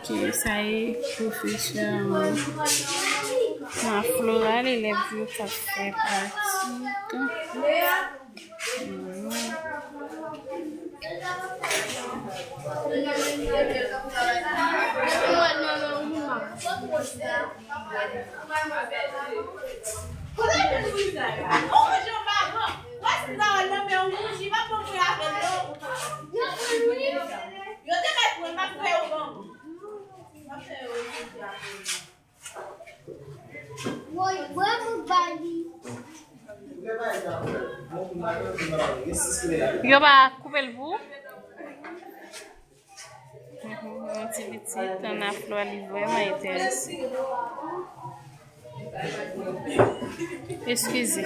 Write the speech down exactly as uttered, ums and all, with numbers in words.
Ok, sa e pwofesè an. Nan Floral, elèv yo k ap fè pratik. Yo pa koupe l pou ou? Mhm, yon ti pitit ann aflwa, li vrèman enterese. Eskize.